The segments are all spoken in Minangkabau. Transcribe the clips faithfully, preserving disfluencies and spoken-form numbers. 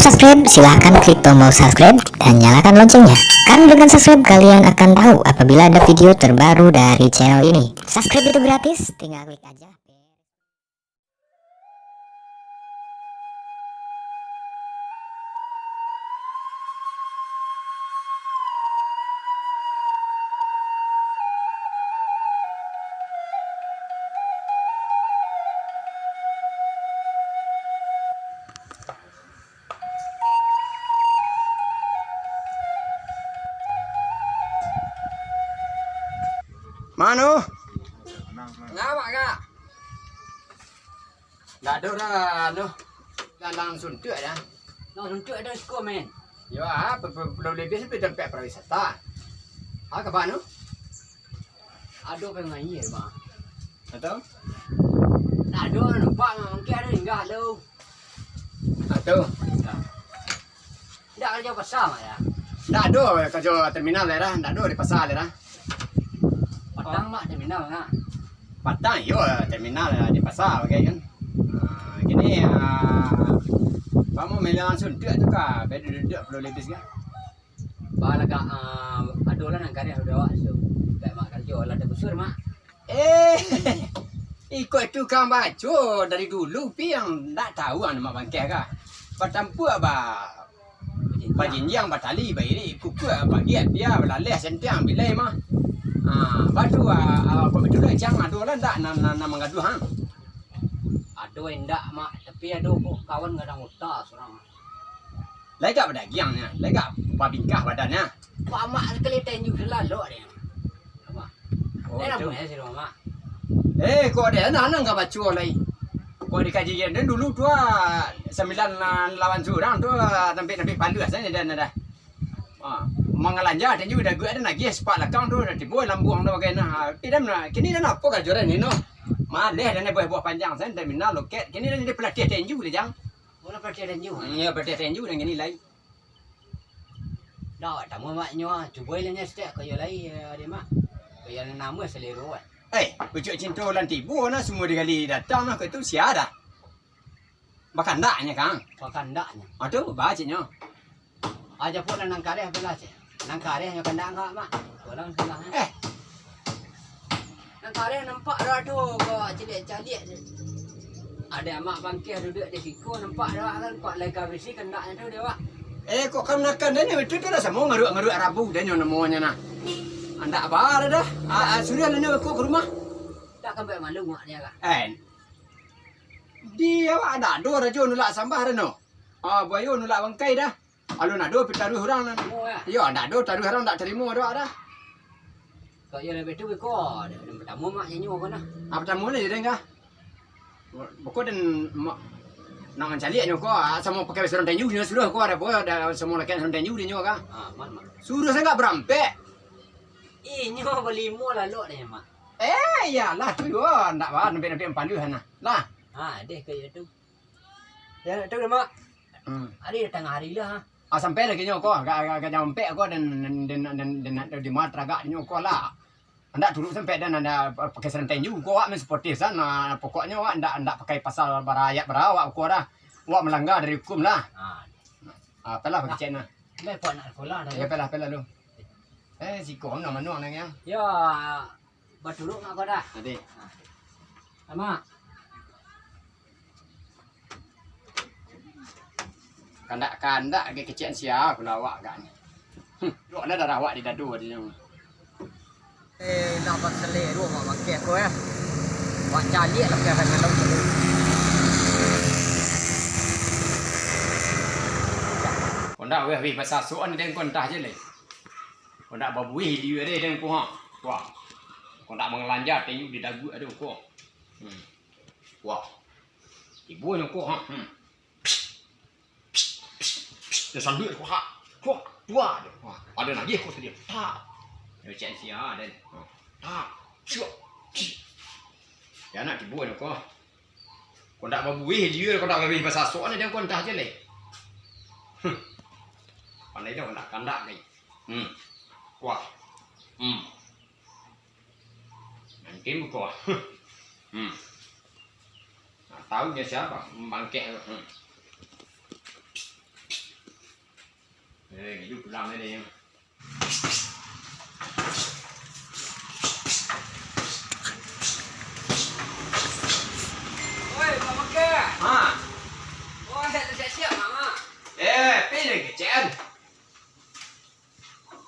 subscribe, silahkan klik tombol subscribe dan nyalakan loncengnya. Karena dengan subscribe, kalian akan tahu apabila ada video terbaru dari channel ini. Subscribe itu gratis, tinggal klik aja. Mano? Ngawak, Kak? Ndak ado lah, anu, dalam suntuak dah. Ndak suntuak ado siko, men. Yo, ah, pe-, pe-, pulau lebih sampai tampek pariwisata. Ah, kapan tu? Ado pengair, Bang. Atau? Ndak ado, nampak mangkeh ado singgah tu. Atau? Ndak. Ndak karajo pasar, Mak, ya? Ndak ado karajo terminal, ya, dah. Ndak ado di pasar, ya, dah. Patang, Mak, terminal, nak. Patang, iyo, terminal, ya, di pasar, bagai, kan. Ah, kini, ah, kamu melihat langsung duduak tu kah? Beda duduak perlu lebih, kan? Bah, lagak, ah, ado lah nan kareh udah awak tu. Baik, Mak, karajo lah tabusur, Mak. Eh, iko tu kan baco dari dulu, pi yang ndak tahu anu Mak Bangkeh kah. Batampuak ba-, bajinjiang, batali, bairik, kukuak, bagiat, bia, balaleh, sentiang, bilai mah. Ha, batu, ah, ah, kok betul lah, cang ado lah ndak nan, nan, nan manggaduah, ha? Ado indak, Mak, tapi ado ko kawan gadang uta surang. Lai gak badagiangnyo, lai gak babingkah badannyo. Kok Amak sakali tenju salalok deh. Apa? Oh, eh, itu. Namuah ya si Roma. Eh, kok deh, nah, nang gak baco lai. Kok dikaji dia dulu tu, ah, sambilan, ah, lawan surang tu, ah, tampik-tampik paluah saja dan dah. Ah, mangalanja tenju dah gua ada nagih sepak lakang tu, dah tibo lambuang tu bagai nah. Tapi dah nah, kini dah napa karajo dah ni no? Maleh dah ni buah-buah panjang saja, terminal loket. Kini dah jadi pelatih tenju dah, Jang. Mula pelatih tenju. Hmm, ya, pelatih tenju dah kini lai. Dah, tamu maknyo, cubo ilanyo setek ko iyo lai, eh, dia mah. Ko iyo nama selero, eh. Eh, pucuk cinto lan tibo nah, semua digali datang nah, ko itu sia dah. Bakandaknyo, Kang. Bakandaknyo. Aduh, baciknyo. Aja pun nan kareh belah, cik. Nan karehnyo kandak angkak, Mak. Pulang salah, eh. Eh. Nan kareh nampak dah tu, kok ciliak-caliak tu. Ada Amak Bangkeh duduak di siko, nampak dah kan, kok lai ka bisi kandaknyo tu dia, Wak. Eh, kok kamanakan dah ni, itu tu dah samo ngaruak-ngaruak rabu dah nyo namonyo nah. Andak ba dah dah. Ah, ah, suruah lah nyo ko ka rumah. Tak kan buek malu, Mak, dia kan. Eh. Di awak andak ado rajo nulak sambah dah no. Ah, buayo nulak bangkai dah. Alun ado pitaruah urang nan. Oh, ya. Iyo, ndak ado taruah urang ndak tarimo doh dah. Kok iyo lebih tu beko, dah, dah pertamo mak nyanyo ko nah. Ah, pertamo ni, Deng, kah? Beko dan ma-, nak mancaliak nyo ko, ah, samo pakai surang tenju nyo suruah ko, ada po, ada samo lakian surang tenju di nyo kah? Ah, man, man. Suruah sangat berampek. Inyo balimo lalok deh, Mak. Eh, iyolah tu juo, ndak ba, nampik-nampik paluah nah. Lah. Ha, deh kaya tu. Ya, tu dah, Mak. Hmm. Hari dah tangah hari lah, ha. Ah, sampai lagi nyo ko, agak, agak, agak nyampek ko dan, dan, dan, dan, dan, dan di mah taragak nyo ko lah. Andak turuk sampai dan ada pakai saranteng juo ko, awak main sportif san, nah, pokoknyo awak ndak, ndak pakai pasal barayat bara awak ko dah. Awak melanggar dari hukum lah. Ha. Ah, apalah pakecek nah. Baik, Pak, nak sekolah dah. Ya, apalah, apalah lu. Eh, siko nak manuang nang yang. Ya, baturuk nak ko dah. Tadi. Ha. Sama. Kandak-kandak lagi kecek sia aku lawak agaknyo. Hmm, dok lah darah awak di dado tadi nyo. Eh, nak baselek tu, Mak, bakeh ko, eh. Mak caliak lah, keh, kan, kalau tu. Kondak weh, weh, basasuak ni, den kontah je, leh. Kondak babuih liu, deh, den ko, ha. Wah. Kondak mangalanja, tenyu di daguak tu, ko. Hmm. Wah. Ibu nyo ko, ha. Hmm. Dia sanduak ko, ha. Ko, dua je. Wah, ada lagi ko tadi. Tak. Dia cek sia, den. Ha. Tak. Siap. Cik. Ya, nak tibo nyo ko. Kondak babuih dia, kondak babuih basasuak ni, dia kontah je leh. Hmm. Pandai dia kondak kandak ni. Hmm. Wah. Hmm. Mungkin ko. Hmm. Nah, tahu dia siapa? Bangkeh. Hmm. Eh, gitu pulang ni. Oi, Mak Bakar. Ha. Oi, siap-siap, Mak. Eh, pi lagi, Cen.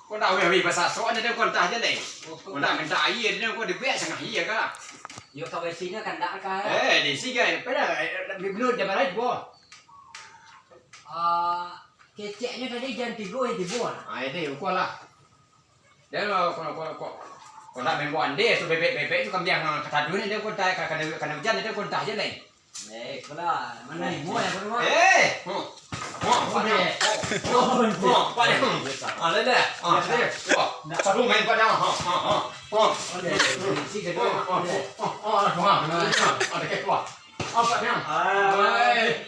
Kau nak weh-weh basasok ni, kau entah je, Neng. Oh, kau nak minta aia ni, kau dibuek sangah aia ka? Yo, ka besinyo kandak ka. Eh, di sini, eh, pada, eh, belum jam berapa, boh? Ah, keceknyo tadi jam tigo yang tibo lah. Ah, itu, kau lah. Dia kalau, kalau, kalau, kalau, kalau nak main buat ande, tu bebek-bebek tu kambiang, ah, katadu ni, dia kau entah, ka-, kana, kana hujan, dia kau entah je, Neng. Eh, kau lah, mana ni? Buah yang kau buat? Eh! Huh. Huh, Pak Dang. Huh. Huh, Pak Dang. Ah, lele. Ah, lele. Wah, satu main Pak Dang. Ha, ha, ha. Huh. Ada kek buah. Ah, Pak Dang. Hai.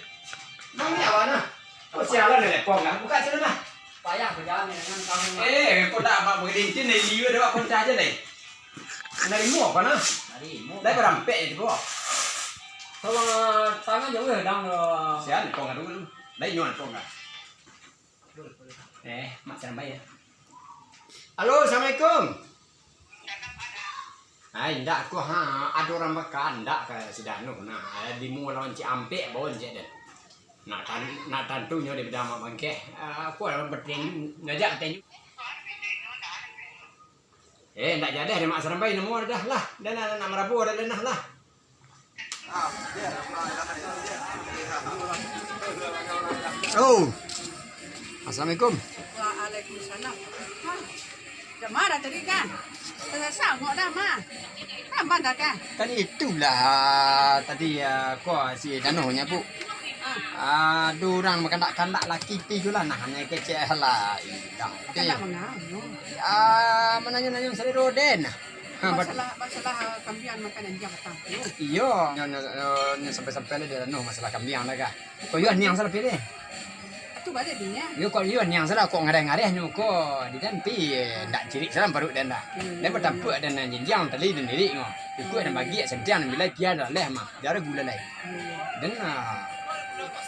Nang ni awak nah. Kau sialan ni, Pong, ah? Buka sana nah. Payah bajalan dengan kamu. Eh, kau tak apa begini, ni liur dah, kau entah je ni. Narimo apa nah? Narimo. Lai barampek je tu, Pong. Kalau tangan jauh ya, dang, eh. Sian, Pong, aduh. Lai nyon, Pong, ah. Eh, Mak Sarambai ya. Halo, assalamualaikum. Ai, indak ko, ha, ado urang bakandak ka si Danu, nah, eh, dimu lawan Cik Ampek, bawon cek den. Nak tan-, nak tantunyo di bedang Mak Bangkeh, eh, ko urang penting, ngajak katonyo. Eh, indak jaleh dek Mak Sarambai, namo dah lah, dah nak, nak marabo dah, dah nah lah. Oh. Assalamualaikum. Waalaikumsalam. Hah? Dah marah tadi kan? Tersesat ngok dah, mah. Kan bandar kan? Kan itulah tadi, ah, ko si Dano nyabuik. Ah. Ado urang bakandak-kandak laki pi tu lah, nah, hanya kecek lah. Indak. Bakandak mangano? Ah, mananyo-nanyo salero den. Ha, bat- masalah, masalah, ah, kambiang makan anjiang patang tu. Iyo, nyo, nyo, nyo, nyo sampai-sampai lah di anu masalah kambiang lah kah. Kok iyo niang salah pilih? Tu baliak di niang. Iyo, kok iyo niang salah, kok ngareh-ngareh nyo ko di den pi, eh, ndak cirik salah paruik den dah. Hmm. Den batampuak den nan jinjiang tali den lirik ngo. Ikuik den bagiak santiang den bilai pia dah leh mah. Jar gula lai. Hmm. Den, ah,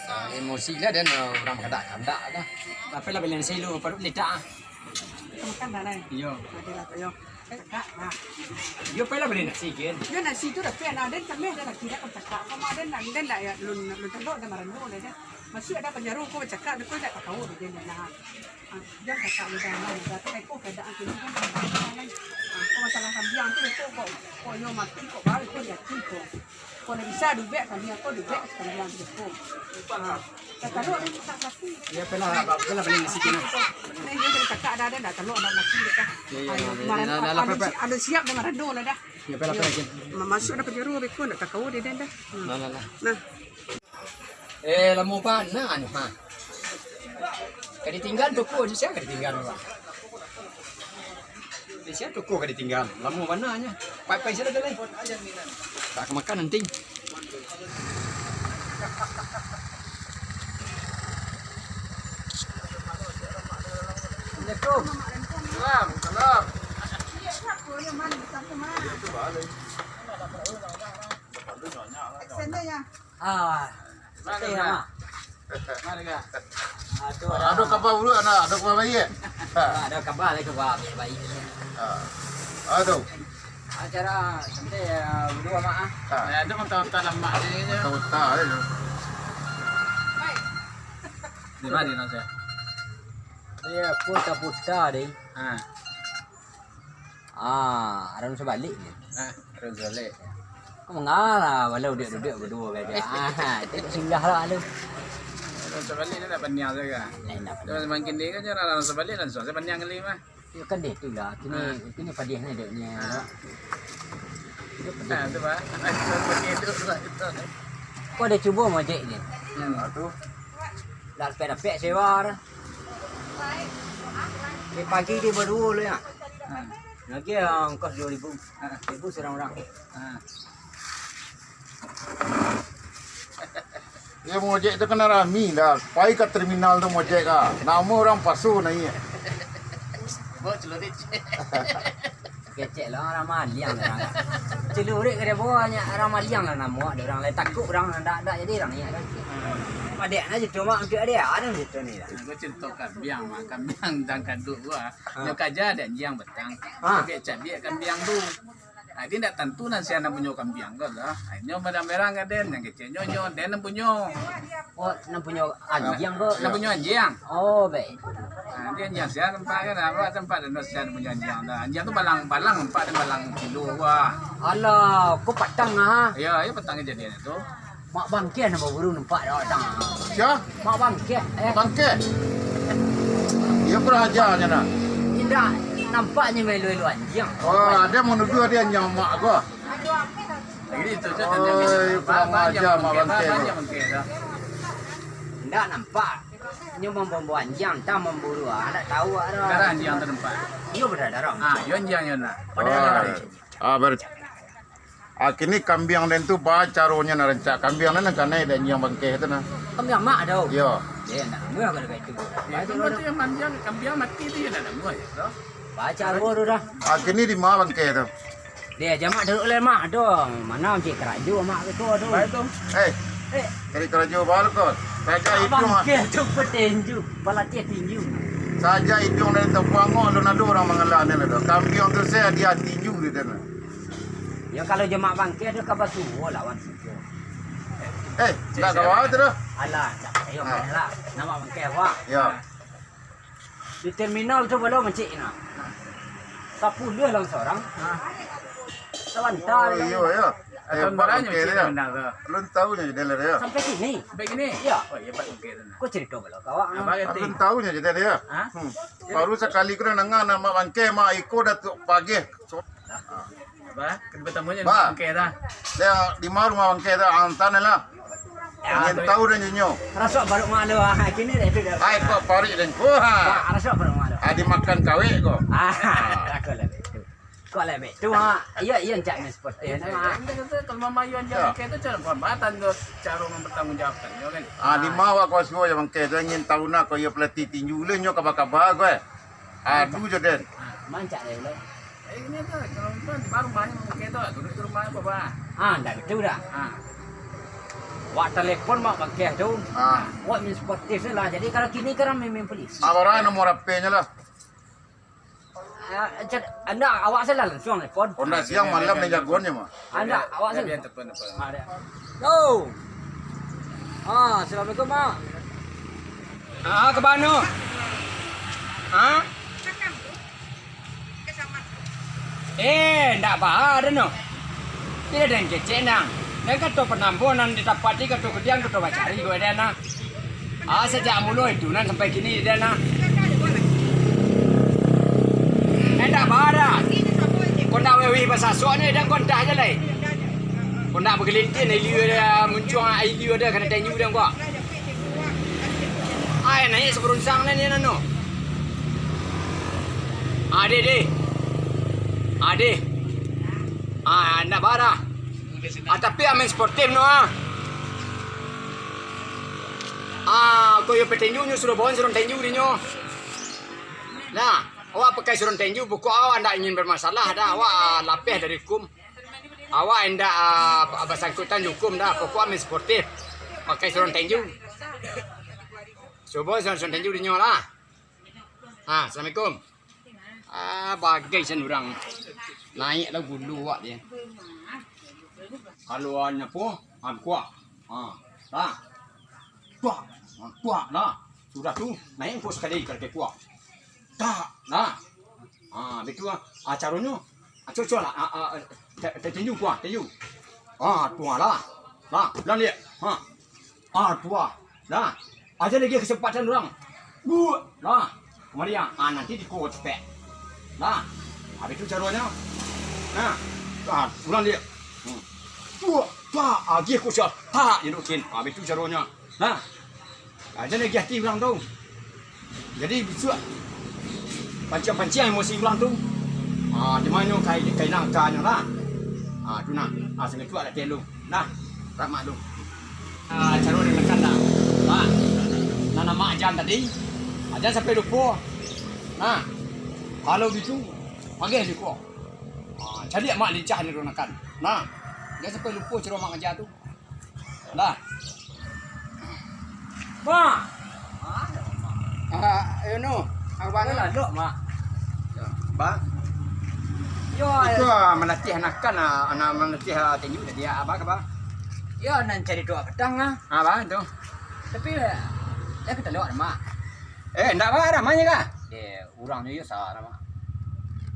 ah, emosi lah den, ah, urang bakandak-kandak dah. Tapi lah bilai nasi lu paruik ledak ah. Makan dah lai. Iyo. Ado lah, iyo. Cakak, nah. Iyo, pai lah bali nasi, Kin. Iyo, nasi tu dah pai, nah, den sameh dah laki dah kau cakak. Kau mah den, den dah ya, lun, lun tandok dah marando dah, dah. Masuak dah panjaro kau cakak, kau dah tak tahu dah, den, nah. Ah, jan cakak mudah, nah, mudah tu, kau keadaan kini kan, nah, kau masalah kambiang tu, kau, kau, kau yo mati, kau baru kau yakin kau. Kau ndak bisa dubek kambiang kau, dubek kambiang tu, kau. Ah. Iyo, pai lah, pai lah bali nasi Kin. Iyo, iyo, iyo, pai lah, pai lah. Iyo, pai lah. Nah, nah, nah. Eh, lamo bana nyo, ha. Ka ditinggan toko, di sia ka ditinggan urang. Di sia toko ka ditinggan, lamo bana nyo. Pai-pai sila jalai. Tak ka makan nanti. Assalamualaikum. Salam. Salam. Ah, Mari, Mak. Mari, Kak. Ado kaba buruk, ado kaba baiak? Ado kaba lai, kaba baiak. Ah. Ado. Acara santai, ah, baduo, Mak, ah. Ah. Eh, ado mantah-mantah lamak ni. Mantah-mantah je. Di ma, di ma, saya? Iyo, puta-puta deh. Ah. Ah, arun sabalik ni. Ah, arun sabalik. Mangalah, walau duduak-duduak baduo bae. Ah, tengok singgah lah lu. Arun sabalik ni dah paniang sajo. Lain dah. Terus makin dia kan arun sabalik langsung saya paniang kali mah. Ya kan dia tu lah. Kini, ah, kini padiah ni dek ni. Ah. Dia padiah. Ah, tu bah. Itu, itu, itu. Kau dah cubo mojek ni? Hmm. Tu. Dah dapek-dapek sewa dah. Di pagi dia baduo lu ya. Hmm. Lagi ongkos duo ribu. Ribu surang urang. Ha. Yo, mojek tu kanai rami lah. Pai ka terminal tu mojek ka. Namo urang paso naiak. Bawa celurit. Kecek lah, urang maliang lah. Celurik ka dia bawa, nyo urang maliang lah namo dek urang lai. Takuik urang, ndak, ndak jadi urang ni. Padek na situ, Mak, untuak dia, ado situ ni lah. Aku cerita kambiang, Mak. Kambiang dan kaduk gua. Ha. Nyo kaja dek anjiang batang. Ha. Cabiak-cabiak kambiang tu. Ah, dia ndak tantu nan sia nan punyo kambiang ko lah. Ah, inyo merang-merang ka den, nan kecek nyo, nyo, den nan punyo. Oh, nan punyo anjiang ko? Nan punyo anjiang. Oh, baik. Ah, dia anjiang sia nampak kan, apa nampak dan sia nan punyo anjiang dah. Anjiang tu balang, balang nampak dan balang kilo, wah. Alah, ko patang ah. Ya, ya patang kejadian itu. Mak Bangkeh nan baburu nampak dek awak tang. Sia? Mak Bangkeh, eh. Bangkeh? Iyo kurang ajarnyo nah. Indak, nampaknyo maelo-elo anjiang. Oh, ado manuduah dia anjiang mak ko. Jadi itu tu Oh, anjiang. Iyo kurang ajar Mak Bangkeh tu. Bangkeh tu. Indak nampak. Nyo mambawa anjiang, tang mamburu, ah, ndak tahu ah. Darah anjiang tu nampak. Iyo berdarah. Ah, iyo anjiangnyo nah. Padahal darah. Ah, ber- Ah, kini kambiang den tu ba caronyo nak rancak. Kambiang den nan kanai dek anjiang Bangkeh tu nah. Kambiang mak tu? Iyo. Eh, ndak namuah kalau baitu. Ya, itu tu yang manjang, kambiang mati tu ya ndak namuah ya, tu. Ba caro tu dah. Ah, kini di ma Bangkeh tu? Dia aja mak duduk lah mak tu. Mana cik karajo mak tu tu. Baik tu. Eh, eh, cari karajo baru kau. Saja hidup ah. Bangkeh tu petinju, pelatih tinju. Saja hidup dari tempuangok lu nado urang mangalah ni lah tu. Kambiang tu saya dia tinju di sana. Ya, kalau jemak Bangkeh tu ka basuo lawan situ. Eh, ndak kawa tu dah. Alah, ndak payah main lah. Nama Bangkeh awak? Ya. Di terminal tu belum mancik nah. Sapuluh lah sorang. Sabanta. Oh, iyo, iyo. Hebat Bangkeh dia. Belum tahu ni dia lah dia. Sampai sini. Sampai sini? Ya. Oh, hebat Bangkeh tu nah. Kau cerita belum kawan? Belum tahu ni dia dia. Ha? Hmm. Baru sakali ku dah nanga nama Bangkeh, mak iko dah tu pagih. Bah, kedua tamunyo Bangkeh dah. Dia di ma rumah Bangkeh dah, antan lah. Ingin tahu dah nyo. Rasok baru malu ah. Kini dah itu dah. Ai kok parik dan ko ha. Rasok baru malu. Ah, dimakan kawek ko. Ah, aku lah itu. Kok lah itu ha. Iya, iya cak ni seperti itu ha. Kalau mama Yuan jangan kayak itu cara pembuatan tu cara mempertanggungjawabkan kan. Ah, di ma awak kuaso ya Bangkeh tu ingin tahu nak ko iya pelatih tinju ulun nyo kabar-kabar ko eh. Adu je den. Mancak deh lo. Eh, ini tu, kalau itu di rumah ni Bangkeh tu, duduk di rumah apa bah? Ah, ndak gitu dah. Ah. Wak telepon mak Bangkeh tu. Ah. Wak main sportif tu lah. Jadi kalau kini kan main, main polis. Apa orang nomor H P-nya lah? Ah, cak, anda awak salah langsung telepon. Onda siang malam ni jagoannya mah. Anda awak salah. Biar telepon apa? Ah, dah. Yo. Ah, assalamualaikum mak. Ah, ke mana? Ha? Eh, ndak baa doh no. Indak den kecek nang. Den kato panambo nan ditapati kato kudiang kato bacari ko den nah. Ah, sajak mulo itu nan sampai kini den nah. Eh, ndak baa doh. Ko ndak wewih basasuak ni den ko ndak je lai. Ko ndak bagelintin ilia dia muncuang ilia dia kana tanyu den ko. Ai, naiak sabarunsang lah ni, nano. Ah, deh, deh. Ah, deh. Ah, ndak baa doh. Ah, tapi ah, main sportif no, ah. Ah, ko iyo petinju nyo suruh bawa surang tinju dinyo. Nah, awak pakai surang tinju, pokok awak ndak ingin bermasalah dah. Awak, ah, lapeh dari hukum. Awak indak, ah, basangkutan jo hukum dah, pokok main sportif. Pakai surang tinju. Subo surang, surang tinju dinyo lah. Ha, assalamualaikum. Ah, bagai sen urang. Naiak lah gulu awak dia. Kalau nyapo, ha, kuah. Ha, dah. Kuah. Ha, kuah lah. Sudah tu, naiak ko sakali kalau kuah. Tak, lah. Ah, bitu ah. Ah, caronyo. Ah, cuak-cuak lah. Ah, ah, ah, te-, te-, tinju kuah, tinju. Ah, tuah lah. Lah, ulang liak. Ha. Ah, tuah. Lah. Aja lagi kesempatan urang. Buak. Lah. Kamari ah. Ah, nanti di kot pek. Lah. Habis tu caronyo. Nah. Ah, ulang liak. Hmm. Buak. Tak, agih ku sial. Tak, ya, Nukin. Habis tu caronyo. Nah. Ah, jan lagi ati urang tu. Jadi, bisuak panciang-panciang emosi urang tu. Ah, di mano kai, kai nangkanyo lah. Ah, tu nah. Ah, sangituak lah telo. Nah, ramak tu. Ah, caro ni tekan dah. Nah, nah, nama ajan tadi. Ajan sampai lupo. Nah, kalau gitu, pageh diko. Ah, caliak mak lincah ni runakan. Nah, jan sampai lupo caro mak ngaja tu. Lah. Mak. Ah, ayo no. Abang. Yo, lalok, Mak. Ba? Yo, itu, ah, malatih anakan, ah, anak malatih, ah, tinju tadi, ah, abang ka ba? Yo, nan cari duit padang, ah. Ah, ba, tu. Tapi, eh, eh, kita lewat, Mak. Eh, ndak ba, ramai ka? Eh, urang tu yo sa, Mak.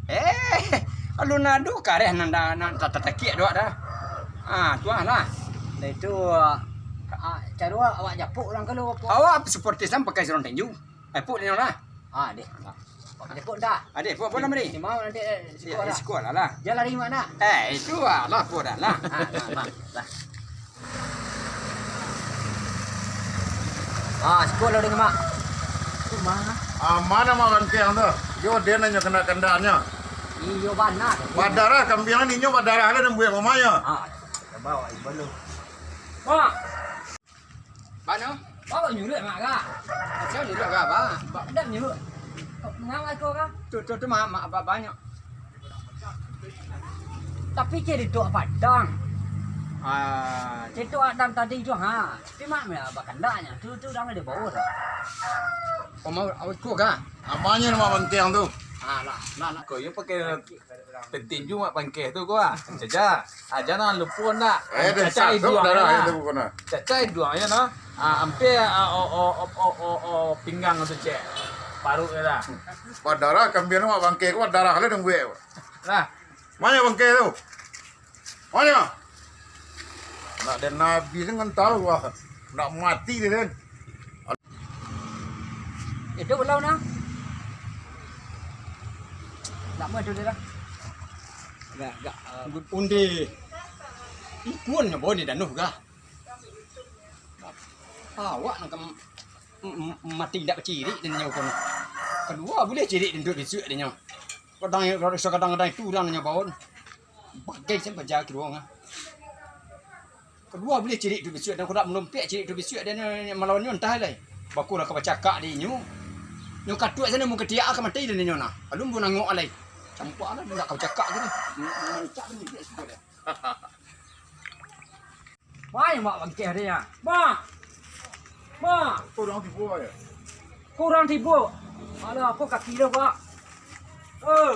Eh, alun ado kareh nan da, nan ta-, tatakiak duit dah. Ah, tu ah lah. Dah itu, ah, caro awak japuk urang ka lu, apo? Awak seperti sam pakai sarung tinju. Eh, puk ni lah. Ah, deh. Deh, puk dah. Ah, deh, puk, puk lah, mari. Ni mau nanti, eh, siko lah. Siko lah, lah. Jan lari mak nak. Eh, itu lah, lah, puk dah, lah. Ah, lah, lah, lah. Ah, siko lah dengan mak. Tu mah. Ah, mana mak Bangkeng tu? Yo, dia nanya kena kendaknya. Iyo, bana. Badarah kambiang ni, nyo badarah lah dan buek mamanya. Ah, bawa ibu lu. Mak. Ba no? Ba nyuruak mak ka? Sia nyuruak ka, ba? Ba, dak nyuruak. Mangawai ko ka? Tu, tu, tu, mak, mak, ba, banyak. Tapi cari duit padang. Ah. Cari duit padang tadi tu, ha. Tapi mak, mak bakandaknya. Tu, tu, dah ada bau dah. Oh, mau, awak ko ka? Amanyo mak Bangkeng tu. Ah, lah, lah, lah. Ko, yo pakai Petinju mak Bangkeng tu ko ah. Caca. Ah, jan lupo ndak. Eh, dan cacai satu duang darah lah. Itu bukan ah. Cacai duang yo nah. Ah, ampia, ah, o, o, pinggang tu cek. Paruik tu lah. Badarah kambiang mak Bangkeng ko, darah lah dong buek. Lah. Mana Bangkeng tu? Mana? Nak den habis dengan tahu lah. Nak mati dia kan. Itu belum nah. Nak mah dulu dah. Agak, agak, ah, undi. Ikun nyo boni danuh gah. Awak nak m-, m-, m-, mati dak bacirik dan nyo kono. Kaduo buliah cirik dan duit bisuak dan nyo. Kadang, kadang-kadang itu urang nyo bawon. Bagai sen baja kaduo ngah. Kaduo buliah cirik tu bisuak, dan kudak malumpek cirik tu bisuak, dan malawan nyo antah lai. Bako lah ka bacakak di inyo. Nyo katuak sana mun katiak ka mati dan inyo nah. Alun bu nangok alai. Campak lah, ndak ka bacakak tu ni. Mancak tu ni, dia sudah dah. Mai, Mak Bangkeh dia. Mak! Mak! Kurang tibo ya? Kurang tibo. Alah, apa kaki dia, Pak? Oh.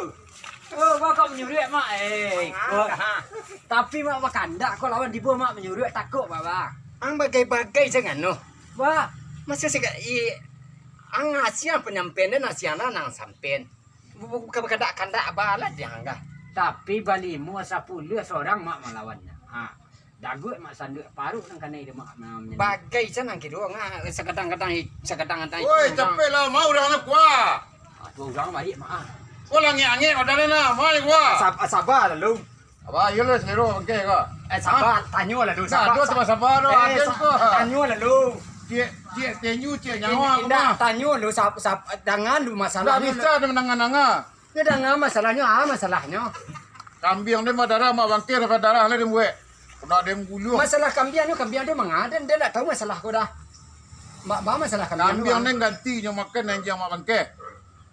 Oh, Pak, kok menyuruh, Mak? Eh, Mangan kok. Dah. Tapi, Mak, bakandak kok lawan tibo, Mak, menyuruh takut, Pak, Pak. Ang bagai-bagai jangan, noh. Wah. Masa siga-, i-, ang asiang penyampaian dan asiang lah nang sampen. Bu-, bu-, bukan berkandak-kandak abah lah dia anggah. Tapi balimo sapuluah sorang mak malawannya. Ha. Daguak mak sanduak paruk nang kanai dia mak, mak, mak. Bagai sanang kiro ngah, sakadang-kadang i-, sakadang-kadang Woi, ikung capek lah, mau urang nak kuah. Ah, tu urang balik mak ah. Kau langit-angit, udah lah, nah, mai kuah. Sab-, sabar lah lu. Apa, iyo lah, selero, oke, kau. Eh, sabar, tanyo lah dulu, Nah, sabar, dua sa-, tambah sabar, dua eh, aja sa-, kau. Tanyo lah dulu. Cik, cik, tenyu, cik, nyawa, Indak, tanyo lu, sab-, sab-, dangan lu masalah Ndak lu. Bisa ada mendengar-dengar. Ya, dangan masalahnya, ah, masalahnya. Kambiang dia mah darah, mak bangkir, darah lah dia buat. Kena dia guluh. Masalah kambiang tu, kambiang tu manga, dia, dia ndak tahu masalah kau dah. Mak, ba masalah kambiang tu, Kambiang ah. Ni ganti nyo makan anjiang mak bangkir.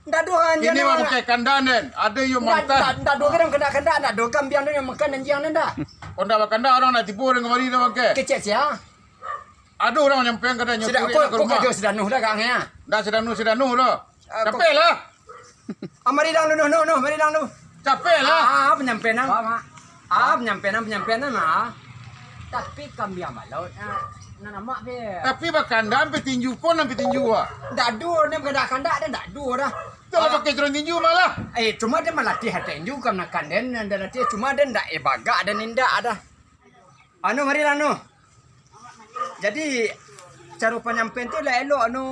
Ndak ado anjiang Ini tu, mak ah. Bangkir kandang den. Ada yo Ndak, mantan. Ndak, ndak ado kan kandak-kandak, ndak ado kambiang tu yang makan anjiang tu ndak. Kau ndak bakandang orang nak tipu orang kemari dah bangkir. Kecek sia. Ada orang nyampean kadang Sudah, nyampean kau, ke kau rumah. Kerja sedanuh dah kang ya. Dah sedanuh-sedanuh dah. Ah, Capek lah. Ah, mari dang lu, noh, noh, noh, mari dang lu. Capek lah. Ah, ah, penyampaian nang. Faham, Mak. Ah, penyampaian nang, penyampaian nang, ah. Tapi kambiang balot, ah, nan amak pe. Tapi bakandang petinju pun nan petinju ah. Ndak ado, ni kandak-kandak dah ndak ado dah. Kalau Ah. Pakai turun tinju malah. Eh, cuma dia malatih hati tinju, kam nakan den, dan latih cuma dia ndak eh bagak dan indak dah. Anu, mari lah, anu. Jadi, caro panyampaian tu lah elok, anu.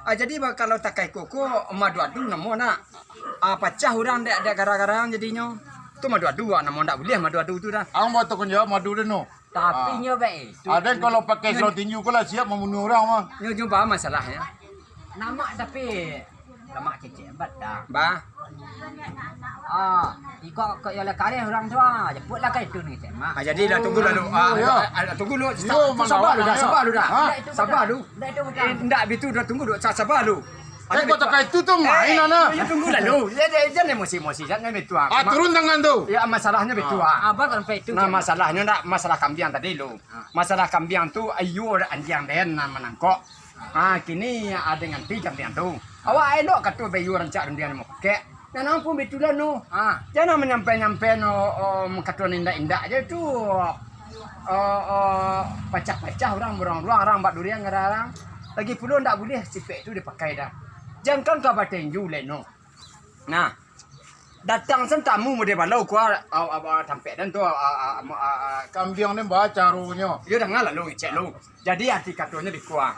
Ah, jadi, ba-, kalau takai koko, madu adu namo nak. Ah, pacah urang dek, dek gara-gara jadinyo. Tu madu adu ah, namo ndak buliah madu adu tu dah. Ang buat takun jawab madu dia no. Tapi Ah. Nyo baik. Ada kalau pakai Nyo, sarung tinju ko lah siap membunuh orang mah. Nyo jumpa masalahnya. Nama tapi Lamak kecek, bat dah. Bah. Ah, iko kok yo lah kareh urang tu ah. Jeput lah ka itu ni, cek mak. Ah, jadi lah tunggu lah lu. Ah, Oh, ya. Ah, ah, tunggu lu. Yo, Sa-, mana sabar lu dah, orang sabar lu dah. Ha? Ndak itu Sabar budak. Lu. Ndak itu budak. Eh, ndak bitu dah tunggu lu. Sa-, sabar lu. Eh, kok takai itu tu main, eh, anak. Yo, yo, tunggu lah lu. Ya, ya, jangan emosi-emosi, jangan betuang. Ah, turun tangan tu. Ya, masalahnyo betuang. Abang sampai itu. Nah, masalahnyo ndak masalah kambiang tadi lu. Masalah kambiang tu, ayo anjiang den nan manangkok. Ah, kini ado nganti kambiang tu. Awak elok kato bayu rancak rundiang mukek. Nan ampun betulan tu. Ah. Jangan manyampai-nyampai no, om, kato indak-indak je tu. Oh, oh, pacah-pacah urang, buruang-buruang, urang bak durian ngarang. Lagi pulo ndak buliah sipek tu dipakai dah. Jangkang ka batenju lai no. Nah, datang sen tamu mode balau kua, ah, ah, ah, tampek den tu, ah, ah, ah, ah, ah, kambiang ni ba caronyo. Yo, danga lah lu, ngecek lu. Jadi, arti katonyo di kua.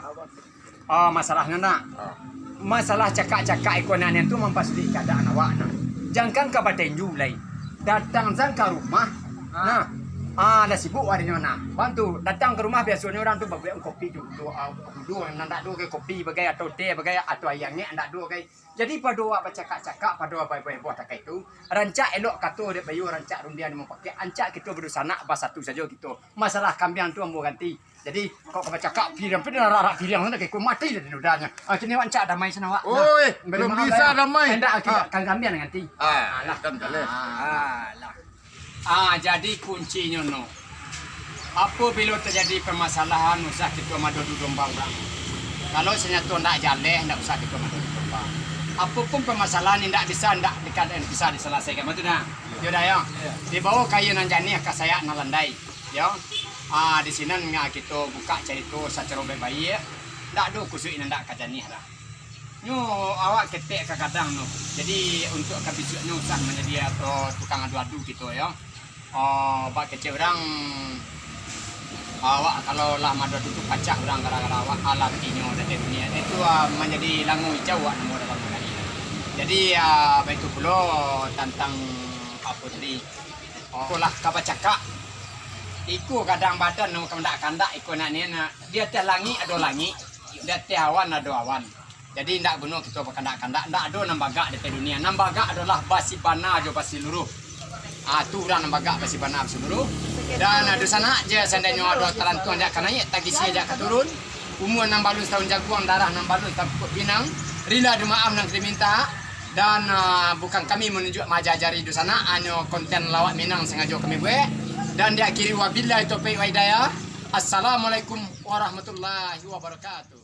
Ah, masalahnyo nak. Ah. Masalah cakak-cakak iko nan tu mampasulik keadaan awak nah. Jangkang ka batenju lai. Datang sen ka rumah. Ah. Nah. Ah, lah sibuk arinyo nah. Bantu datang ka rumah biasonyo urang tu babuek kopi tu. Tu, ah, tu nan ndak ado kopi bagai atau teh bagai atau aia angek ndak ado gai. Jadi, pado awak bacakak-cakak, pado awak baheboh-heboh takai tu, rancak elok kato dek bayu, rancak rundiang di mupakek, rancak kito badusanak basatu sajo kito. Masalah kambiang tu ambo ganti. Jadi, kok ka bacakak piriang, piriang, arak-arak piriang tu, kok mati dah dudanyo. Ah, kini awak rancak damai sana awak. Oi, belum bisa damai. Indak, ah, kan kambiang nanti. Ah, alah. Kan jaleh. Ah, alah. Ah, jadi kuncinyo no. Apabilo tajadi pamasalahan, usah kito madodu domba urang. Kalau sanyato ndak jaleh, ndak usah kito madodu domba. Apo pun pamasalahan indak bisa, ndak dika-, bisa disalasaikan, batua nah. Yo dah yo. Dibawo kayu nan janiah ka sayak nan landai. Yo. Ah, di sinan nga kito buka carito sacaro baik-baik. Ndak ado kusuik nan ndak ka janiah dah. Nyo awak ketek ka gadang tu. Jadi, untuak ka bisuaknyo usah manjadi atau tukang adu-adu kito yo. Oh, bak kecek urang, awak kalau lah mado tutup pacah urang gara-gara awak, alah inyo dari dunia. Itu, ah, manjadi lango ijau awak namo dalam nagari. Jadi, ah, baitu pulo tantang apo tadi. Oh, iko lah ka bacakak. Iko gadang badan namo kandak-kandak iko nak ni, nak. Di ateh langik ado langik, di ateh awan ado awan. Jadi, indak guno kito bakandak-kandak, indak ado nan bagak di ateh dunia. Nan bagak adolah basibana jo basiluruh. Ah, tu urang nan bagak basibana basiluruh. Dan, ah, dunsanak je, seandainyo ado talantuang jak ka naiak, tagisia jak ka turun, umua nan balun satahun jaguang, darah nan balun satahun pupuk pinang, rila jo maaf nan kito minta. Dan, ah, bukan kami manunjuak maaja-ajari dunsanak, hanyo konten lawak Minang sangajo kami buek. Dan diakhiri, wabillahi taufiq wa hidayah. Assalamualaikum warahmatullahi wabarakatuh.